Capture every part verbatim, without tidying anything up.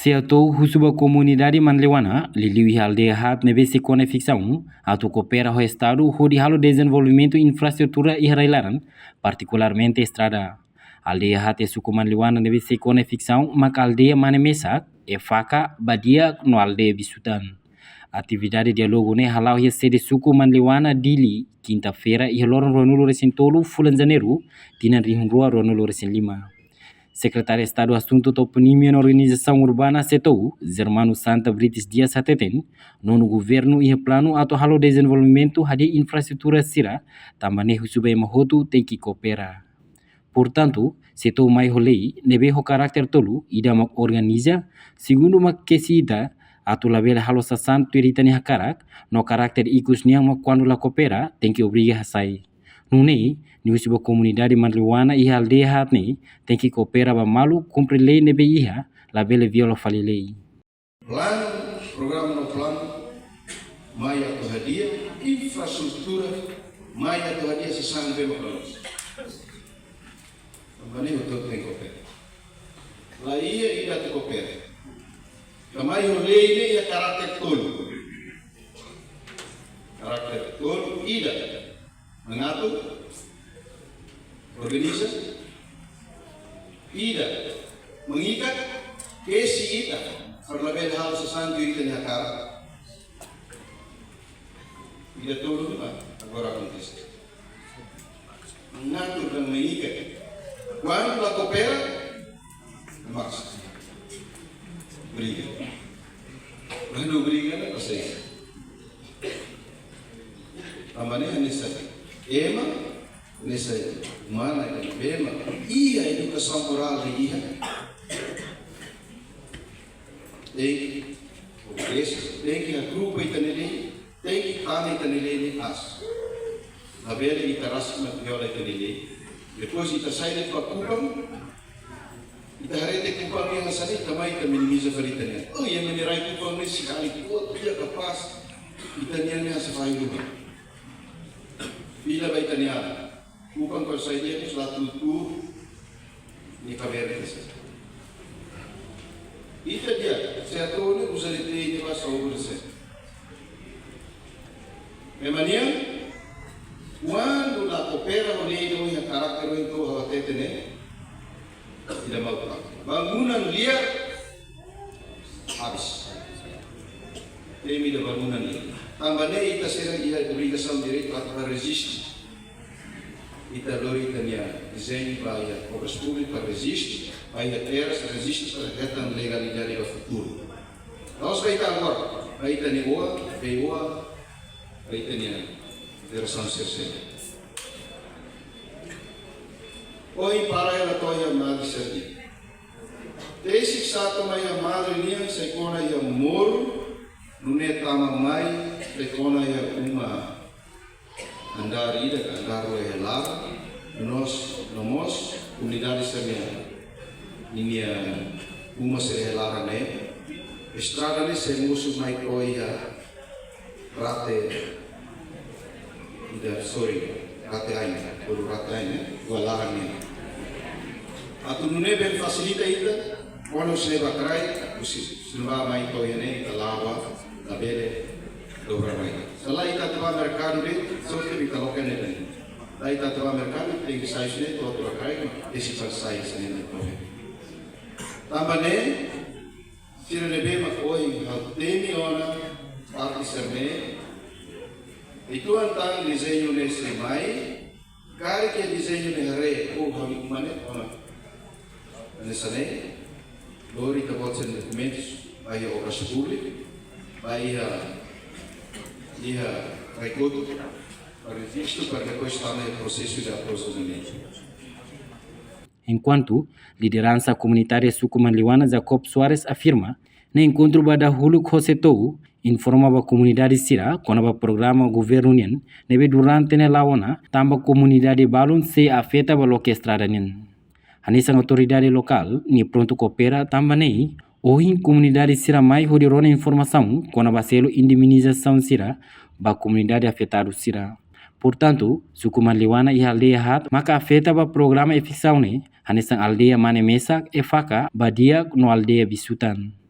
SEATOU husu ba komunidade Manleuana, liuliu iha aldeia haat ne'ebé sei kona eviksaun, atu koopera ho Estadu hodi halo dezenvolvimentu infraestrutura iha rai-laran, partikularmente estrada. Aldeia haat iha suku Manleuana ne'ebé sei kona eviksaun mak aldeia Mane Mesak, Efaka, Badia no aldeia Bisutan. Atividade diálogu ne'e hala'o iha sede suku Manleuana, Dili, kinta-feira, iha loron ruanulu-resin-tolu fulan Janeiru, tinan rihun rua ruanulu-resin-lima. Sekretáriu Estadu Asuntu Toponímia no Organizasaun Urbana, SEATOU, Germano Santa Brites Dias, hateten, nonu governu iha planu atu halo dezenvolvimentu hadi'a infraestrutura sira, tanba ne'e husu ba ema hotu tenke koopera. Portantu, SEATOU mai ho lei ne'ebé ho karáter tolu, ida mak organiza, segundu mak kesi ita, atu labele halo sasán tuir ita-nia hakarak, no karáter ikus nian mak kuandu la koopera, tenke obriga hasai. Nune'e, nia husu ba komunidade Manleuana iha aldeia haat ne'e, tenke koopera ba malu, kumpre lei ne'ebé iha, labele viola fali lei. Planu, programa no planu, mai atu hadi'a, infraestrutura, mai atu hadi'a sasán ne'ebé mak planu. Tanba ne'e hotu tenke koopera. La iha ida atu koopera. Ka mai ho lei ne'e iha karáter tolu. Karáter tolu, ida, mengatur, organiza, ida, mengikat, kesi ita, para labele halo sasán tuir ita-nia hakarak. Ida tolu ne'ebá agora akontese. Mengatur dan mengikat. Kuandu la koopera, memaksa. Briga. Kuandu briga, ne'e prosesu. Tanba ne'e hanesan ema, hanesan umanu, ema, iha edukasaun morál ne'e iha. Tenke obedese, tenke hakru'uk ba ita-nia lei, tenke tama ita-nia lei ne'e aas. Labele ita rasik mak viola ita-nia lei. Depois ita sai de'it ba kupang, ita haree de'it kupang nian hanesan ne'e, ita mai ita minimiza fali ita-nia. Oh, ema nia rai kupang ne'e sei kali kuat, ita kapás. Ita-nian ne'e hanesan fahi ruma. Fila ba ita-nia. Kupang kuandu sai de'it, la tutu. Nia kabeer ita sei. Ita di'ak, SEATOU ne'e uza de'it lei ne'e ba saúde sei. Ema nian, kuandu la koopera ho lei ne'e, ho karáter ne'e, entaun ha'u hatete ne'e, ida mau pa. Bangunan liar, habis. Temi ida bangunan liar. Tanba ne'e ita sira iha obrigasaun direitu atu ba rejistu. Ita lori ita-nia dezeñu ba iha Obras Públikas para rejistu, ba iha terras rejistu para hetan legalidade ba futuru. La'ós ba ita agora, ba ita-nia oan, ba oan, ba ita-nia jerasaun sira seluk. Ohin para ela to'o iha madre sira-nian. Tesi sá to'o mai iha madre nian, sai kona iha moru, nune'e tama mai, sai kona iha uma andár ida ka andár rua iha laran, no mós, no mós, komunidade sira-nia, ninia uma sira iha laran ne'e, estrada ne'e sei mosu mai to'o iha rate, ida, sorry, rate ain, bolu rate ain, ne'e, rua laran ne'e. Atu nune'e bele fasilita ita, kuandu sei ba kraik, husi, sei ba mai to'o iha ne'e, ita la'o ba, labele, dobra mai. Se lae ita atu ba merkadu de'it, sorte ita loke ne'e de'it. Lae ita atu ba merkadu, tenke sai husi ne'e, to'o, to'o ba kraik, esi para sai husi ne'e, to'o. Tanba ne'e, sira ne'ebé mak ohin ha'u temi ona, parte sira-ne'e, uitoan tan dezeñu ne'e sei mai, karik iha dezeñu ne'e haree, oh, ha'u-nia uma ne'e ona. Hanesan ne'e, lori ita-boot sira-nia dokumentus, ba iha Obras Públikas, ba iha, iha Rai Kotuk, para rejistu, para depois tama iha prosesu de aprovizionamentu. Enkuantu, lideransa komunitária suku Manleuana Jacob Soares afirma, nia enkontru ba dahuluk ho SEATOU, informa ba komunidade sira kona-ba programa governu nian ne'ebé durante ne'e la'o ona, tanba komunidade balun sei afeta ba loke estrada nian. Hanesan autoridade lokál, nia prontu koopera tanba ne'e, ohin komunidade sira mai hodi rona informasaun kona-ba selu indemnizasaun sira ba komunidade afetadu sira. Portantu, suku Manleuana iha aldeia haat maka afeta ba programa eviksaun ne'e, hanesan aldeia Mane Mesak, Efaka, Badia no aldeia Bisutan.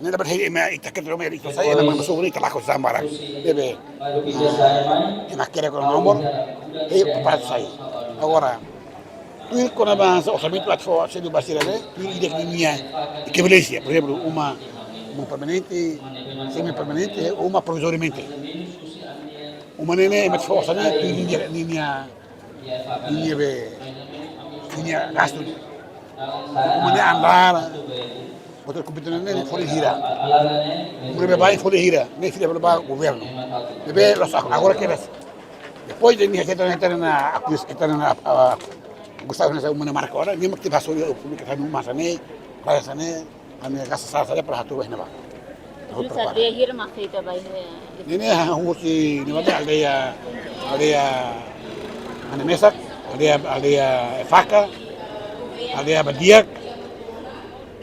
Ne'e dapat hei ema ita ketua ema ita sai ema mama sobri ita lako zambara. Ne'ebé, ah, ema kere ko nomor, hei papat sai. Agora, tuir kona-ba orsamentu atu fó sedu ba sira ne'e, tuir ida-ne'e nia ekivalénsia, por ezemplu, uma, uma permanente, semi-permanente, uma provizoriamente. Uma ne'e ne'e, ema fó orsamentu, tuir nia, nia, nia be, nia gastu. Uma ne'e andar, outro computer ne'e, ne'e folha hira. Uma ne'e bá folha hira, ne'e fila ba governu. Ne'ebé, loos, agora kedas. Depois de nia, ita, ita, ita, ita, ah, Gustavo ne'e sai uma ne'e marka ona, nia mak atu bá soru públiku ita-nia uma hanesan ne'e, hanesan ne'e, ami gasta sala saja para hatu ba ne'ebá. Hatu Bisa para dia hira mak feita ba ne'e. Ne'e ne'e hahú husi ne'ebá aldeia, aldeia Mane Mesak, aldeia, aldeia Faka, aldeia Badiak,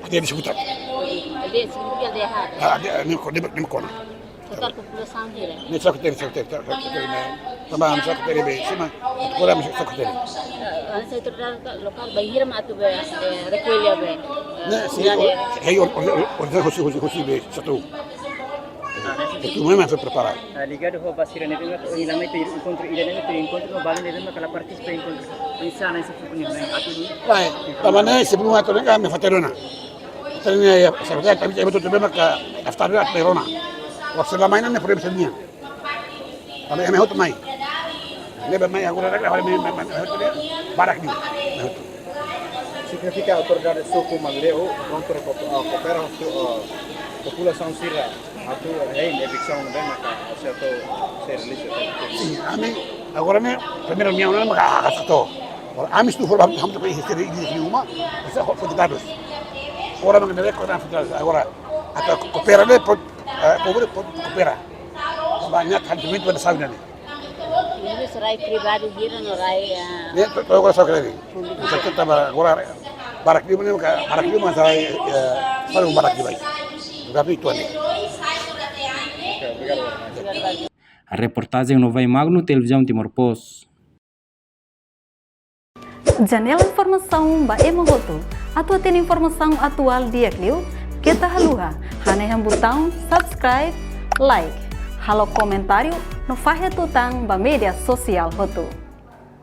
aldeia Bisukutak. Aldeia Bisukutak, aldeia Hara. Ah, aldeia, ne'e ko, ne'e, ne'e kona. Totál populasaun hira? Ne'e só que tem, só que tem, só que tem, ne'e. Tanba só que tem, bem, cima, agora só que tem. Ah, setor lokál, ba hira mak atu be, eh, rekolla be. Ne'e, sim, ya, o, ya. Hei, o, o, o, o, husi, husi, husi be, satu. Ah, ne'e satu. Itu memang sudah preparado. Ah, ligadu ho ba sira ne'ebé mak, ohin lama ita enkontru, ida-ne'e ita enkontru, no balu ne'ebé mak la partisipa enkontru. Oinsá ne'e se fukuni, ne'e, atu ni. Lae, tanba ne'e, sebelum atu ne'e, ami faterona. Terus ya, sebenarnya kami cuma tuh memang ke daftar dulu atu rona. Waktu selama ini nih problem senian. Tapi ema hotu mai. Ne'ebé mai agora dah, mai, mai, mai, mai hotu dia. Barak dia. Mai hotu. Signifika autoridade suku Manleu prontu ko-, ah, koopera ho, ah, populasaun sira atu, eh, eviksaun ne'ebé maka sira atu ser lixu. Sim, ami agora ne'e primeira reuniaun ne'e maka hakarak atu. Agora ami estufa ba, ham tu ko isi seri di uma, bisa ko foti dadus. Agora maka ne'e ko na foti dadus. Agora atu koopera ne'e po-, eh, povu ne'e po-, koopera. Banyak kan duit pada saúde ne'e. Ini rai pribadi hira no rai, ah, ne'e, to, to, agora só kere. Só que tava agora, barak dia mana, barak dia mana sai, eh, para um barak dia vai. Tapi itu aja. Reportajen Novai Magno, Televizaun Timor Post. Janela informasaun ba ema hotu. Atu hatene informasaun atuál di'ak liu, keta haluha hanehan butaun subscribe, like, halo komentáriu, no fahe tutan ba média sosiál hotu.